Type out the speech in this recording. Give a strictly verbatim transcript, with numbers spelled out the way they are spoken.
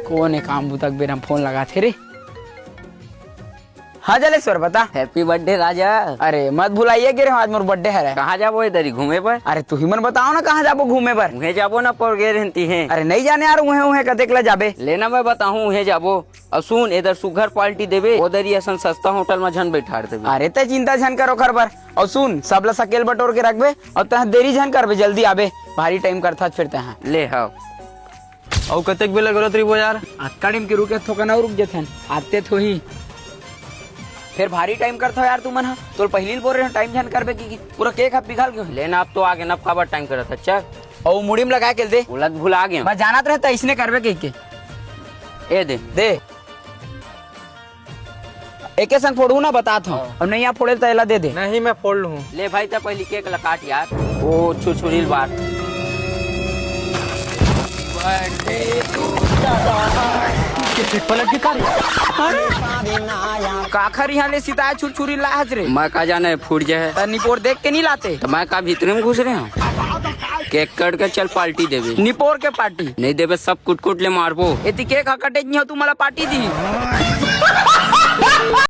कोन ए काम बुता के बेरा म फोन लगाथे रे? हाँ जलेश्वर, बता। Happy birthday राजा। अरे मत भुलाइए गे रे, आज मोर birthday हरे। कहाँ जाबो ए दरी घूमे बर? अरे तुही मन बताओ ना कहाँ जाबो घूमे बर। उहें जाबो ना, पोर गे रहती है। अरे नहीं जाने यार, उहें उहें कतेक ला जाबे। लेना मैं बताहूँ, उहें जाबो। अउ सुन, एदर सुघर party देबे, ओदर ही असन सस्ता होटल म झन बैठार देबे। अरे तै चिंता झन कर ओखर बर। अउ सुन, सबला सकेल बटोर के रखबे, अउ तैं देरी झन करबे, जल्दी आबे, भारी time करथस फिर तैं। ले हव। अउ कतेक बेर ले करत रहिबो यार? अतका time के रुके थोकन अउ रुक जथन, आते थोही। फेर भारी time करथव यार तुमन ह। तोल पहिली ल बोल रहे हो time झन करबे कि, कि पूरा cake ह पिघल गे। लेना अब तो आगे न, अब काबर time करत ह, चल। अउ मुड़ी म लगा के दे। ओला त भुला गे। मैं जानत रहे त अइसने करबे कहिके। ए दे। दे। एके संग फोड़हूँ ना, बतात हँव। हाँ। अउ नहीं आप फोड़े ल त एला दे दे। नहीं, मैं फोड़ लूँ। ले भाई, त पहिली cake ला काट यार। ओ छुरछुरी ल बार। पलट के कर। काखर इहाँ ले सिताए छुरछुरी लाहच रे? मैं का जाने, फूट जाए। त निपोर देख के नहीं लाते? त मैं का भीतरे म घुस रहे हँव? Cake कट के चल party देबे। निपोर के party? नहीं देबे, सब कुट कुट ले मारबो। एती cake ह कटे नहीं हो, तू मला party दी।